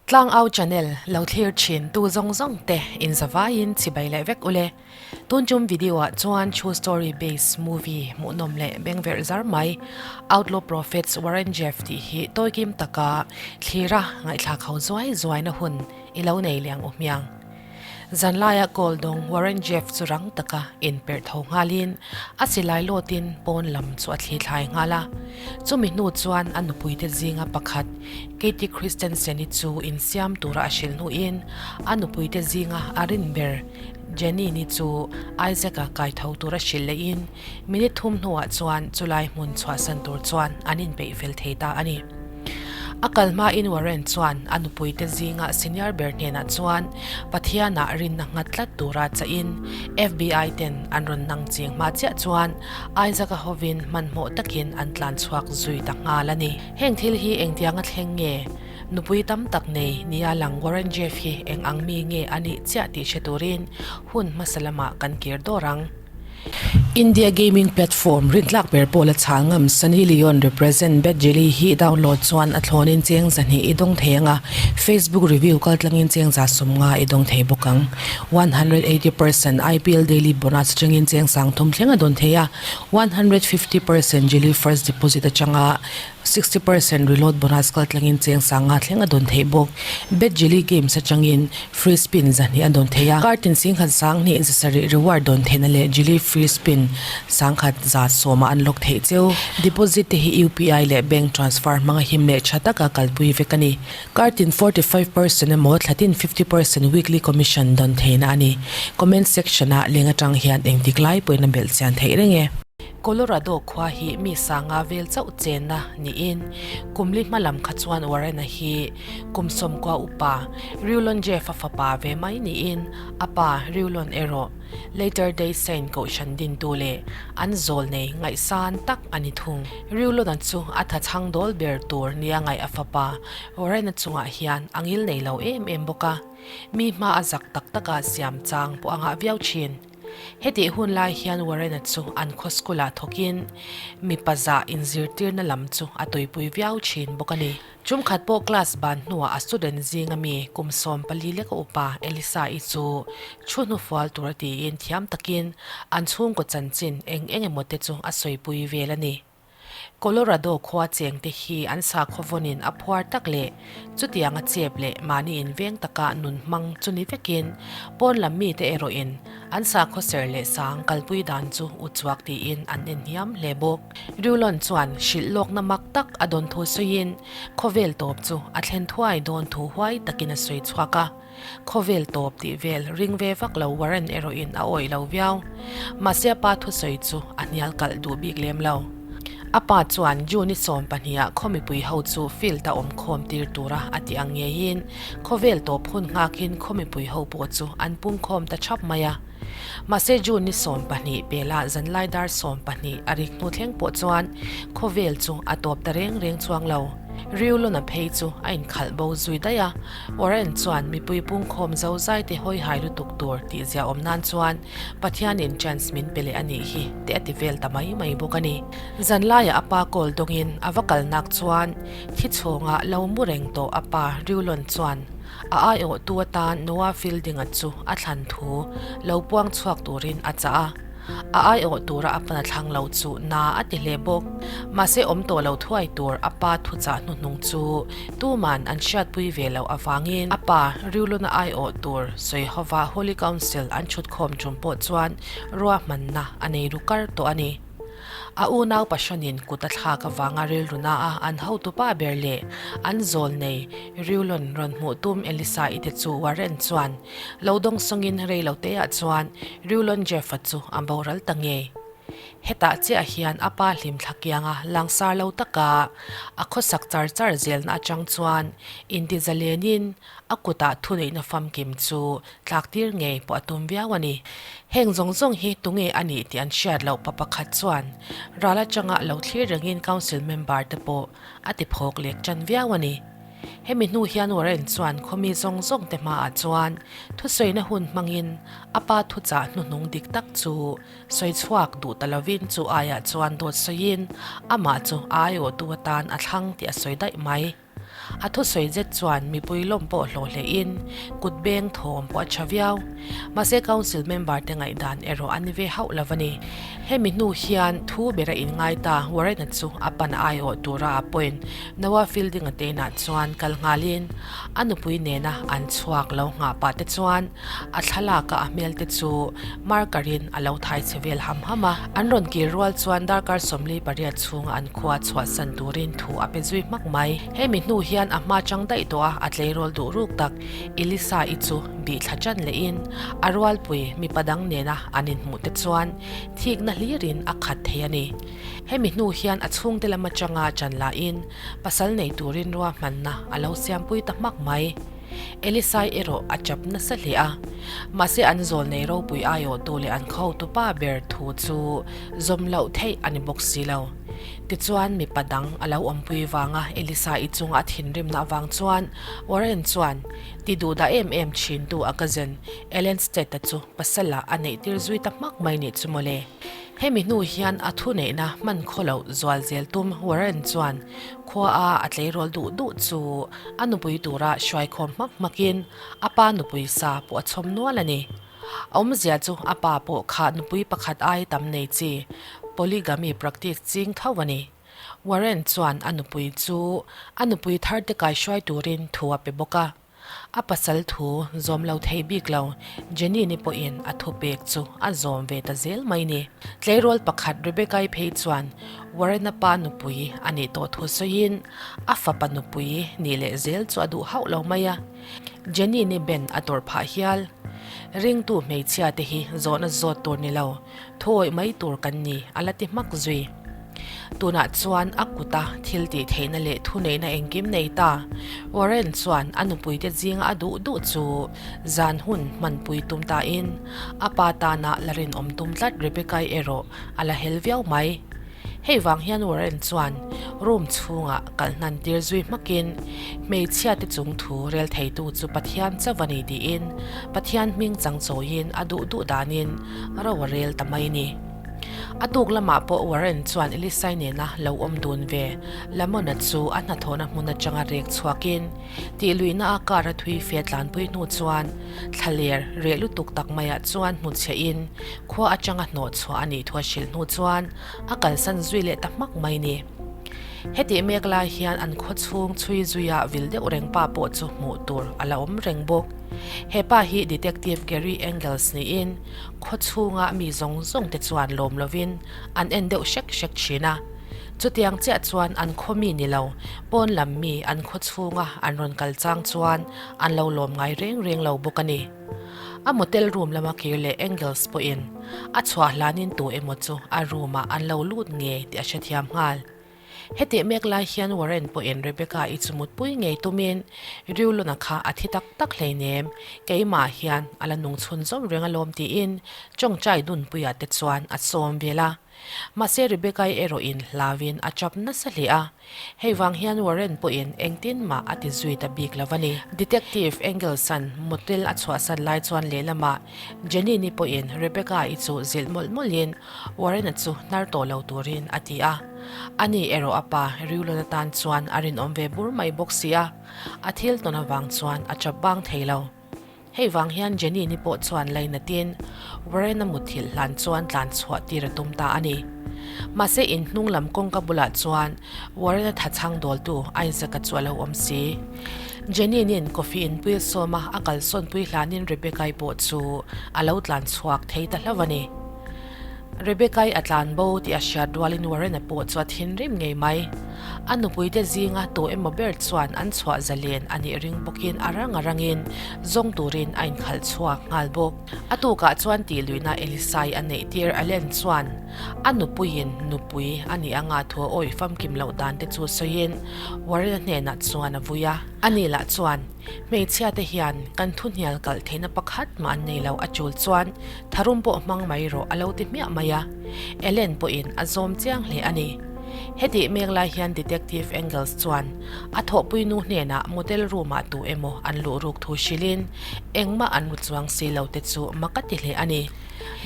Tlangau channel lo thlir thin tu zawng zawng te in zavaiin chibai leh vek ule. Tun tum video ah chuan true story based movie hmuhnawm leh bengverh zar mai Outlaw Prophets Warren Jeff tih hi tawikim taka thlira ngaihthlak ho zuai zuaina hun i lo nei leh ang u hmiang. Zanlaia kawl dawng Warren Jeff chu rang taka inperh tho nghalin a silai lawtin pawn lam chu a thli thlai nghal a. Chumi hnu chuan a nupuite zinga pakhat Katie Christensen-i chu insiam tura a hrilh hnuin a nupuite zinga a rin ber Jenny-ni chu Isaac-a kai tho tura hrilh lehin minute thum hnuah chuan chulai hmun chhuahsan tur chuan an inpeih fel thei ta a ni. A kal hmain Warren chuan a nupuite zinga senior ber hnenah chuan Pathianah rinna nghat tlat tura chahin FBI ten an rawn nang ching hma chiah chuan Isaac-a hovin hmanhmawh takin an tlan chhuak zui ta nghal a ni. Heng thil hi engtianga thleng nge? Nupui tam tak nei nia lang Warren Jeff hi eng ang mi nge a nih chiah tih hre turin hun hmasa lamah kan kir dawr ang. India gaming platform rintlak ber pawh la chhal ngam Sunny Leone represent Bad Jelly hi download chuan a thlawnin cheng zahnih i dawng thei ang a, Facebook review kaltlangin cheng za sawmnga i dawng thei bawk ang. 180% IPL daily bonus atangin cheng sang thum thleng a dawn thei a, 150% Jelly first deposit atanga 60% reload bonus kaltlangin cheng sanga thleng a dawn theih bawk. Bet Jelly Games atangin free spin zahnih a dawn thei a, card tin singkhat sanghnih zasarih reward dawn theihna leh Jelly free spin sangkhat za sawma an lock theih cheu. Deposit te hi UPI leh bank transfer hmanga him leh tha taka kalpui vek a ni. Card tin 45% emaw thla tin 50% weekly commission dawn theihna a ni. Comment section ah leng atang hian engtik lai pawhin a belh chian theih reng e. Colorado khua hi mi sanga vel chauh chenna niin kum li hma lam kha chuan Warren-a hi kum sawmkua upa Rulon Jeff-a fapa ve mai niin a pa Rulon erawh Latter Day Saint kohhran dintu leh an zawl nei ngaihsan tak a ni thung. Rulon-a chu a tha chhang dawl ber tur nia ngaih a fapa Warren-a chungah hian a ngil nei lo em em bawk a, mi hma a zak tak taka siam chang pawh a ngah viau thin. Hetih hun lai hian Warren-a chu an khaw school-ah thawkin mipa zah inzirtirna lam chu a tuipui viau thin bawk a ni. Chumkhat pawh class ban hnuah a student zinga mi kum 14 leka upa Elisa-i chu thu hnufual tura tiin thiam takin an chhungkaw chanchin eng eng emaw te chu a sawipui vel a ni. Colorado khua chengte hi an sakhaw vawnin a phuar tak leh chutianga chep leh mahni inveng taka nun hmang chu ni vekin pawn lam mite erawhin an sakhaw ser leh sang kalpui dan chu u chhuak tiin an en hniam hle bawk. Rulon chuan hrilh lawkna mak tak a dawn thu sawiin khawvel tawp chu a thlen thuai dawn thu huai takin a sawi chhuak a. Khawvel tawp tih vel ring ve vak lo Warren erawhin a awih lo viau. Mahse a pa thusawi chu a hnial kalh duh bik lem lo. A pa chuan June i 12 ah khaw mipui ho chu field a awm khawm tir tura a tih ang ngeiin khawvel tawp hun nghakin khaw mipui ho pawh chu an pung khawm ta thap mai a. Mahse June ni 12 pela zanlai dar 12 a rik hnu thleng pawh chuan khawvel chu a tawp ta reng reng chuang lo. Riulona phei chu a inkhalh bo zui daih a, Warren chuan mipui pungkhawm zo zai te hawi hai lutuk tur tih zia awm nan chuan Pathianin chance min pe leh a nih hi te a ti vel ta mai mai bawk a ni. Zanlaiah a pa call dawngin a va kal nak chuan thi chhawngah lo mu reng tawh a pa Riulon chuan a aiawhtu atan Noah Fielding-a chu a thlan thu lo puang chhuak turin a chah a. A aiawh tura a pan a thlang lo chu na a ti hle bawk. Mahse awm tawh lo thuai tur a pa thuchah hnuhnung chu tuman an hriatpui ve loh avangin a pa Riuluna aiawh tur sawi hova Holy Council an chhutkhawm tum pawh chuan ruahmanna a nei ru kar tawh a ni. A unau pahranin kut a thlak avanga rilru na a an hotupa ber leh an zawl nei Riulon rawn hmuh tum Elisa i te chu Warren chuan lo dawng sawngin rei lo te ah chuan Riulon Jeff-a chu a boral ta ngei. Hetah chiah hian a pa hlim thla kianga langsar lo taka a khawsak char char zelna atang chuan intizalenin a kutah thuneihna famkim chu Tlak tir ngei pawh a tum viau a ni. Heng zawng zawng hi tunge a nih tih an hriat loh pa pakhat chuan ral atanga lo thlir rengin council member te pawh a ti phawk lek tan viau a ni. Hemi hnu hian Warren chuan khawmi zawng zawng te hmaah chuan thusawina hun hmangin a pa thuchah hnuhnung dik tak chu sawi chhuak duh ta lovin chu aiah chuan dawt sawiin amah chu a aiawhtu atan a thlang tih a sawi daih mai. A thusawi zet chuan mipui lawm pawh hlawh hlein kut beng thawm pawh a tha viau. Mahse Council member te ngaihdan erawh a ni ve hauh lo a ni. Hemi hnu hian thu bera inngai ta Warren-a chu a pan aiawh tura a appoint Noah Fielding-a te inah chuan kal nghalin a nupui nena an chhuak lo nghah pah te chuan a thlalaka a hmel te chu marker-in a lo thai chhe vel ham ham a. An rawn kir rual chuan darkar 48 chhunga an khua chhuahsan turin thu a pe zui hmak mai. Hemi hnu hian a hma chang daih tawh a, a tleirawl duh ruk tak Elisa-i chu bih thla chan lehin a rualpui mipa dang nena an inhmuh te chuan thikna hlirin a khat thei a ni. Hemi hnu hian a chhungte lam atanga chan lahin pasal nei turin ruahmanna a lo siampui ta hmak mai. Elisai erawh a chap nasa hle a, mahse an zawl nei ropui aiawhtu leh an khaw pa ber thu chu zawm loh theih a ni bawk si lo. Tichuan mipa dang a lo awmpui vanga Elisai chunga a thinrimna avang chuan Warren chuan ti duhdah em em thintu a cousin Ellen Stead-a chu pasala a neihtir zui ta hmak mai nih chu mawle. Hemi hnu hian a thuneihna hman khaw loh zual zel tum Warren chuan khua a a tleirawl duh duh chu a nupui tura hruaikhawm hmak hmakin a pa nupui sa pawh a chhawm nual a ni. A awmzia chu a pa pawh kha nupui pakhat ai tam nei chi polygamy practice ching tho a ni. Warren chuan a nupui chu a nupui thar te kaihruai turin thu a pe bawk a. A pasal thu zawm lo thei bik lo, Jenny-ni pawhin a thupek chu a zawm ve ta zel mai ni. Tleirawl pakhat Rebecca-i phei chuan Warren-a pa nupui a nih tawh thu sawiin a fapa nupui nih leh zel chu a duh hauh lo mai a. Jenny-ni ben a tawrh phah hial. Ringtu hmeichhia te hi zawhna zawt tur ni lo, thuawih mai tur kan ni a la ti hmak zui. Tunah chuan a kuta thil tih theihna leh thuneihna engkim nei ta. Warren chuan a nupuite zinga a duh duh chu zan hun hmanpui tum tain a pa tana la rinawm tum tlat Rebecca-i erawh a la hel viau mai. Hei vang hian Warren chuan room chhungah kal hnan tir zui hmakin hmeichhiate chung thu rel theitu chu Pathian chauh a ni tiin Pathian hming chang chawiin a duh duh danin ro a rel ta mai ni. A tuk lamah pawh Warren chuan Elisai nena lo awm dun ve Lamona chu a hnathawhna hmun atanga rek chhuakin tihluihna a car a thui fe tlanpui hnu chuan thlaler reh lutuk tak maiah chuan hmuchhiahin khua atanga hnawh chhuah a nih thu a hrilh hnu chuan a kalsan zui leh ta hmak mai ni. Hetih mek lai hian an khaw chhung chhui zuia vil deuh reng pa pawh chu hmuh tur a la awm reng bawk. He pa hi Detective Gary Engels niin Khaw chhunga mi zawng zawng te chuan lawm lovin an en deuh hrek hrek thin a. Chutiang chiah chuan an khaw mi ni lo, pawn lam mi an khaw chhunga an rawn kal chang chuan an lo lawm ngai reng reng lo bawk a ni. A motel room lama kir leh Engels pawhin a chhuah hlanin tu emaw chu a room ah an lo lut ngei tih a hrethiam nghal. Hetih mek lai hian Warren pawhin Rebecca-i chu mutpui ngei tumin Riuluna kha a thi tak tak hleinem, keimah hian a la nung chhun zawm reng alawm tiin tawngtai dunpuiah te chuan a sawm vel a. Mahse Rebecca-i erawhin hlauin a chap nasa hle a, hei vang hian Warren pawhin engtin mah a ti zui ta bik lo a ni. Detective Engels-a'n motel a chhuahsan lai chuan lehlamah Jenny-ni pawhin Rebecca-i chu zilh mawlh mawlhin Warren-a chu hnar tawh lo turin a ti a. Ani erawh a pa Riulon atan chuan a rinawm ve bur mai bawk si a, a thil tawn avang chuan a chap bang thei lo. Hei vang hian Jenny-ni pawh chuan lainatin Warren-a mutthilh hlan chuan tlan chhuah tir a tum ta a ni. Mahse in hnung lam kawngka bulah chuan Warren-a thachhang dawltu Isaac-a chu a lo awm si. Jenny-nin coffee inpui a sawm a, a kalsawnpui hlanin Rebecca-i pawh chu a lo tlan chhuak thei ta hlauh a ni. Rebecca-i a tlan bo tih a hriat rualin Warren-a pawh chu a thinrim ngei mai. A nupuite zinga tu emaw ber chuan an chhuah zalen a nih ring bawkin a rang a rangin zawng turin a inkhalh chhuak nghal bawk. A tukah chuan tihluihna Elisai a neih tir Allen chuan a nupuiin nupui a nih anga thu a awih famkim loh dan te chu sawiin Warren-a hnenah chuan a vui a. Ani lah chuan Hmeichhia te hian kan thuhnial kalh theihna pakhat mah an nei lo a chul chuan tharum pawh hmang mai rawh a lo ti hmiah mai a, Ellen pawhin a zawm chiang hle a ni. Hetih mek lai hian Detective Engels chuan a thawhpui nu hnenah motel room-ah tu emaw an luh ruk thu hrilhin engmah an ru chuang si lo te chu mak a ti hle a ni.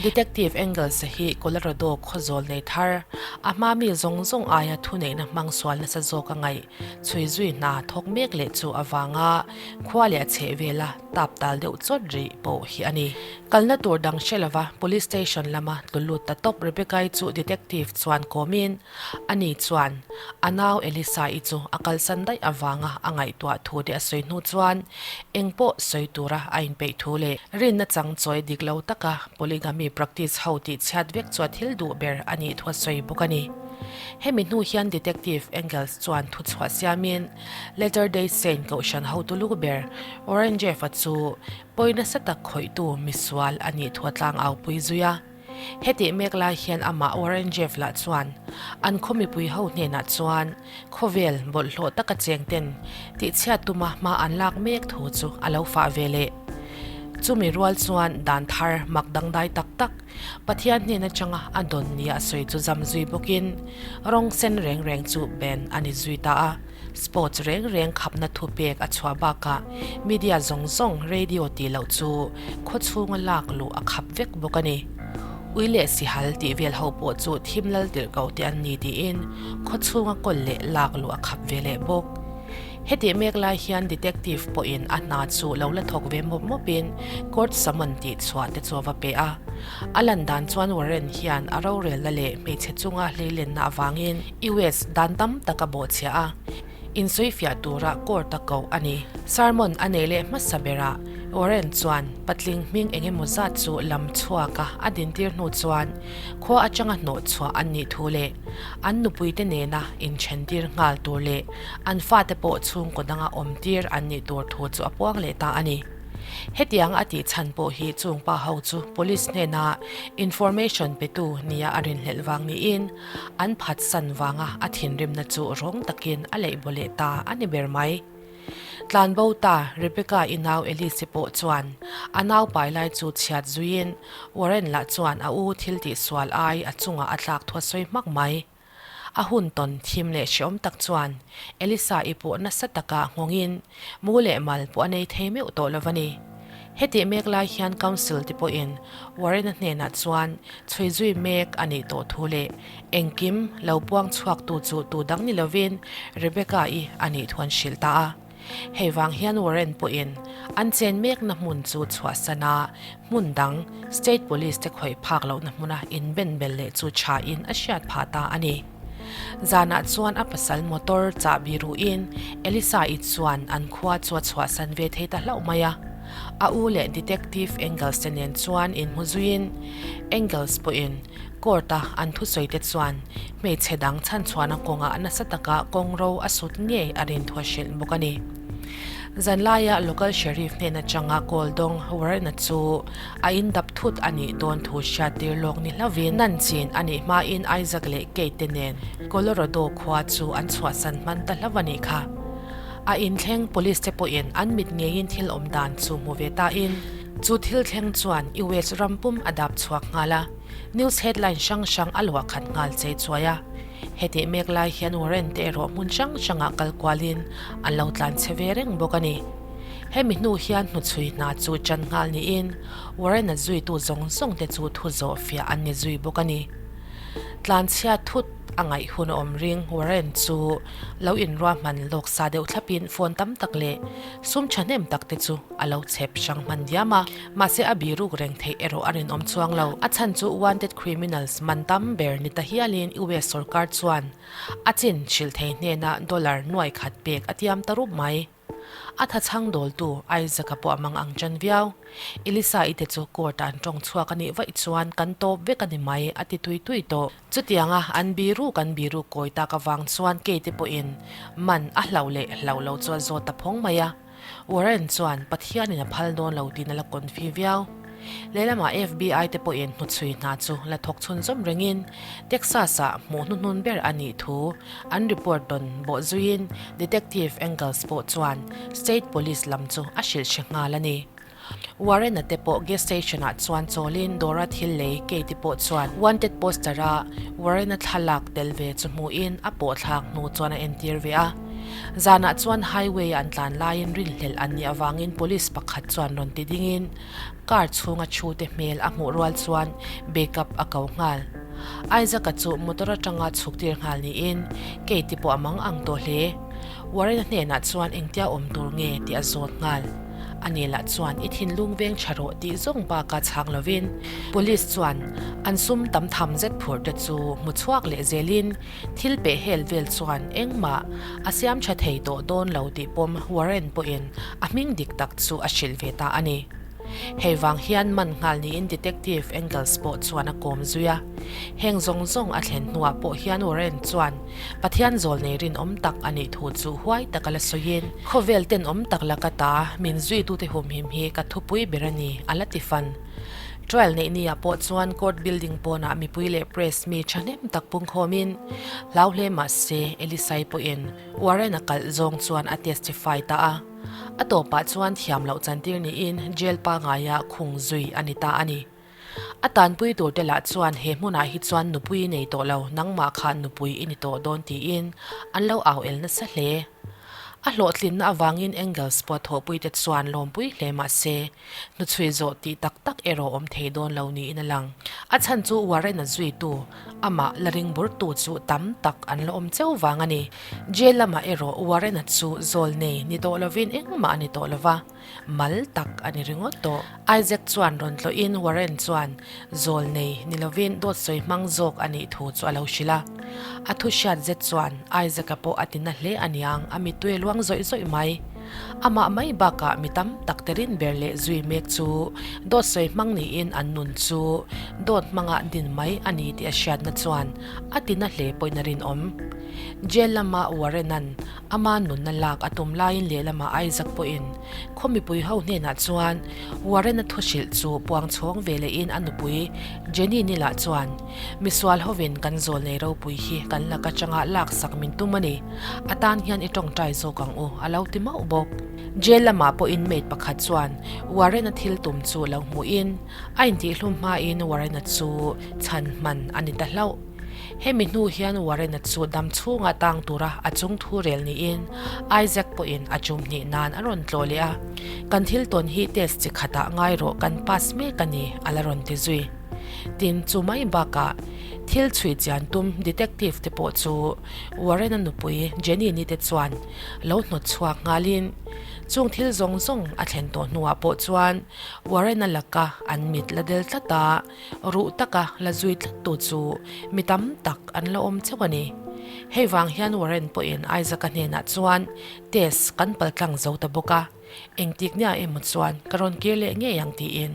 Detective Engels-a hi Colorado khawzawl nei thar, a hma mi zawng zawng aia thuneihna hmang sual nasa zawk a ngaih chhui zui hna thawk mek leh chu avanga khua leh a chheh vela tap tal deuh chawt rih pawh hi a ni. Kalna tur dang hre lova Police Station lama tlu lut ta tawp Rebecca-i chu Detective chuan kawmin ani chuan a nau Elisa-i chu a kalsan daih avanga a ngaihtuah thu te a sawi hnu chuan engpawh sawi tura a inpeih thu leh rinna chang chawi dik lo taka polygamy practice ho tih chhiat vek chu a thil duh ber a nih thu a sawi bawk a ni. Hemi hnu hian Detective Engels chuan thuchhuah siamin Latter Day Saint kohhran hotu lu ber Warren Jeffs-a chu Pawi nasa tak khawihtu misual a nih thu a tlang au pui zui a. Hetih mek lai hian amah Warren Jeff lah chuan an khaw mipui ho hnenah chuan khawvel bawlhhlawh taka cheng ten tihchhiat tuma hma an lak mek thu chu a lo fah ve leh. Chumi rual chuan dan thar mak dangdai tak tak Pathian hnen atanga a dawn nia a sawi chu zam zui bawkin rawng sen reng reng chu ban a ni zui ta a. Sports reng reng khapna thupek a chhuah bakah media zawng zawng radio tih loh chu khaw chhunga lak luh a khap vek bawk a ni. Ui leh sihal tih vel ho pawh chu thim lal tirh ko te an ni tiin khaw chhunga kawl leh lak luh a khap ve leh bawk. Hetih mek lai hian detective pawhin a hna chu lo la thawk ve mawp mawpin court summon tih chhuah te chu a va pe a. A lan dan chuan Warren hian a rorelna leh hmeichhe chunga hleilenna avangin US dan tam tak a bawhchhiah a, insawifiah tura court a koh a ni. Sermon a nei leh hmasa berah Warren chuan patling hming eng emaw zat chu lam chhuak a a dintir hnu chuan khua atanga hnawh chhuah an nih thu leh an nupuite nena inthentir nghal tur leh an fate pawh chhungkaw danga awmtir an nih tur thu chu a puang leh ta a ni. Hetiang a tih chhan pawh hi chung pa ho chu police hnena information petu nia a rinhlelh vang niin an phatsan vanga a thinrimna chu rawng takin a leih baw leh ta a ni ber mai. Tlanbo ta Rebecca i nau Elise pawh chuan a nau pai lai chu chhiat zuiin Warren lah chuan a u thil tihsual ai a chungah a tlak thu a sawi hmak mai. A hun tawn thim leh hreawm tak chuan Elisa-i pawh nasa taka nghawngin mu leh mal pawh a nei thei meuh tawh lo va ni. Hetih mek lai hian Council te pawhin Warren-a hnenah chuan chhui zui mek a nih tawh thu leh engkim lo puang chhuaktu chu tu dang ni lovin Rebecca-i a nih thu an hrilh ta a. Hei vang hian Warren pawhin an chen mekna hmun chu chhuahsan a, hmun dang State Police te khawih phak lohna hmuna inben bel leh chu thain a hriat phah ta a ni. Zanah chuan a pasal motor chahbi ruhin Elisa-i chuan an khua chu a chhuahsan ve thei ta hlauh mai a. A u leh Detective Engels te nen chuan inhmu zuiin Engels pawhin Court-a an thusawi te chuan hmeichhe dang chhanchhuahna kawngah nasa taka kawngro a sut ngei a rin thu a hrilh bawk a ni. Zanlaia local sheriff hnen atanga kawl dawng Warren-a chu a indap thut a nih dawn thu hriattir lawk ni hlauvin nan chin a nih hmain Isaac leh Kate te nen Colorado khua chu an chhuahsan hman ta hlauh a nih kha. A inthleng police te pawhin an mit ngeiin thil awm dan chu hmu ve tain chu thil thleng chuan US ram pum a dap chhuak nghal a. News headline hrang hrang a luah khat nghal chei chuai a. Hetih mek lai hian Warren te erawh hmun hrang hrangah kal kualin an lo tlan chhe ve reng bawk a ni. Hemi hnu hian hnuchhui hna chu ṭan nghal niin Warren-a zuitu zawng zawng te chu thu zawh fiah an ni zui bawk a ni. Tlanchhia thut a ngaih hun a awm ring Warren chu lo inruahman lawk sa deuh thlapin phone tam tak leh sum thahnem tak te chu a lo chhep hrang hman diam a. Mahse a biruk reng theih erawh a rinawm chuang lo. A chhan chu wanted criminals man tam ber ni ta hialin US sorkar chuan a chin hrilh thei hnena dollar nuai khat pek a tiam ta rup mai. A tha chhang dawltu Isaac-a pawh a mang ang ṭan viau. Elisa-i te chu court-ah an ṭawng chhuak a nih vaih chuan kan tawp vek a ni mai a ti tui tui tawh. Chutianga an biruk an biruk kawi tak avang chuan Kate-i pawhin man a hlauh leh hlauh lo chu a zawt ta phawng mai a. Warren chuan Pathianin a phal dawn lo tiin a la confi viau. Lehlamah FBI te pawhin hnuchhui hna chu la thawk chhunzawm rengin Texas-ah hmuh hnuhnun ber a nih thu an report dawn bawh zuiin Detective Engels pawh chuan State Police lam chu a hrilh hre nghal a ni. Warren-a te pawh gas station-ah chuan chawlin dawra thil lei Kate-i pawh chuan wanted poster-a Warren-a thlalak tel ve chu hmuhin a pawhthlak hnu chuan a entir ve a. Zanah chuan highway-a an tlan laiin rinhlelh an nih avangin police pakhat chuan rawn ti dingin car chhunga chhute hmel a hmuh rual chuan backup a ko nghal. Isaac-a chu motor atanga chhuk tir nghal niin Kate-i pawh a mang ang tawh hle. Warren-a hnenah chuan engtia awm tur nge tih a zawt nghal. Ani lah chuan i thinlung veng tha rawh tih zawng baka chhang lovin Police chuan an sum tam tham zet phurh te chu hmu chhuak leh zelin thil peh hel vel chuan engmah a siam tha thei tawh dawn lo tih pawm Warren pawhin a hming dik tak chu a hrilh ve ta a ni. Hei vang hian man nghal niin Detective Engels pawh chuan a kawm zui a. Heng zawng zawng a thlen hnuah pawh hian Warren chuan Pathian zawlnei rinawm tak a nih thu chu huai taka la sawiin, Khawvel tenawm tak laka ta min zuitute humhim hi ka thupui ber a ni, a la ti fan. Trial neih niah pawh chuan court building pawnah mipui leh press mi thahnem tak pungkhawmin hlau hle mah se Elisai pawhin Warren a kalh zawng chuan a testify ta a. A tawpah chuan thiam loh chantir niin jail pangaia khung zui a ni ta a ni. A tanpui turte lah chuan he hmunah hi chuan nupui i nei tawh lo, nangmah kha nupui i ni tawh dawn tiin an lo au el nasa hle. A hlawhtlinna avangin Engels pawh thawhpuite chuan lawmpui hle mah se, hnuchhui zawh tih tak tak erawh awm thei dawn lo niin a lang. A chhan chu Warren-a zuitu, amah la ring burtu chu tam tak an la awm cheu vang a ni. Jail lamah erawh Warren-a chu zawl nei ni tawh lovin engmah a ni tawh lova. Mal tak a ni ringawt tawh. Isaac chuan rawn tlawhin Warren chuan zawl nei ni lovin dawt sawi hmang zawk a nih thu chu a lo hrilh a. A thu hriat zet chuan Isaac-a pawh a ti na hle a niang, a mittui a luang zawih zawih mai. Amah mai bakah mi tam tak te rin ber leh zui mek chu dawt sawi hmang niin an nun chu dawt hmanga din mai a ni tih a hriatna chuan a ti na hle pawhin a rinawm. Jail lama Warren-a'n Ama nunna lak a tum laiin lehlamah Isaac pawhin khaw mipui ho hnenah chuan Warren-a thu hrilh chu puang chhawng ve lehin a nupui Jenny ni lah chuan misual hovin kan zawl nei ropui hi kan lak atanga laksak min tum a ni, a tan hian i tawngtai zawk ang u a lo ti mauh bawk. Jail lamah pawhin maid pakhat chuan Warren-a thil tum chu lo hmuhin a intihhlum hmain Warren-a chu chhan hman a ni ta hlauh. Hemi hnu hian Warren-a chu dam chhunga tang tura a chung thu rel niin Isaac pawhin a chum hnih nan a rawn tlawh leh a, Kan thil tawn hi test chi khatah ngai rawh kan pass mek a ni a la rawn ti zui. Tin, chu mai bakah thil chhui chian tum detective te pawh chu Warren-a nupui Jenny ni te chuan lo hnawt chhuak nghalin chung thil zawng zawng a thlen tawh hnuah pawh chuan Warren-a laka an mit la del tlat a, Ruh taka la zui tlat tu chu mi tam tak an la awm chauh a ni. Hei vang hian Warren pawhin Isaac-a hnenah chuan test kan paltlang zo ta bawk a, engtik nia emaw chuan ka rawn kir leh ngei ang tiin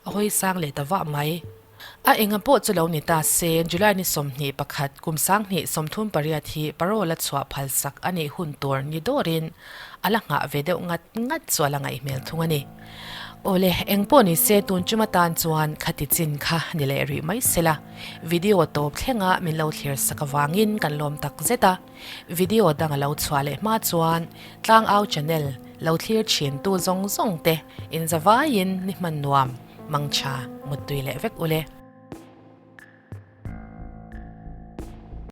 a hawi sang leh ta vah mai. A enga pawh chu lo ni ta se, July ni 21 kum 2038 hi parole a chhuah phalsak a nih hun tur ni dawrin a la nghah ve deuh ngat ngat chu a la ngaih hmel thung a ni. Awle, eng pawh ni se tun chuma tan chuan khati chin kha ni leh rih mai sela, video tawp thlenga min lo thlir sak avangin kan lawm tak zet a, video dang a lo chhuah leh hma chuan Tlangau channel lo thlir thin tu zawng zawng te inzavaiin ni hman nuam, mangtha, muttui leh vek ule.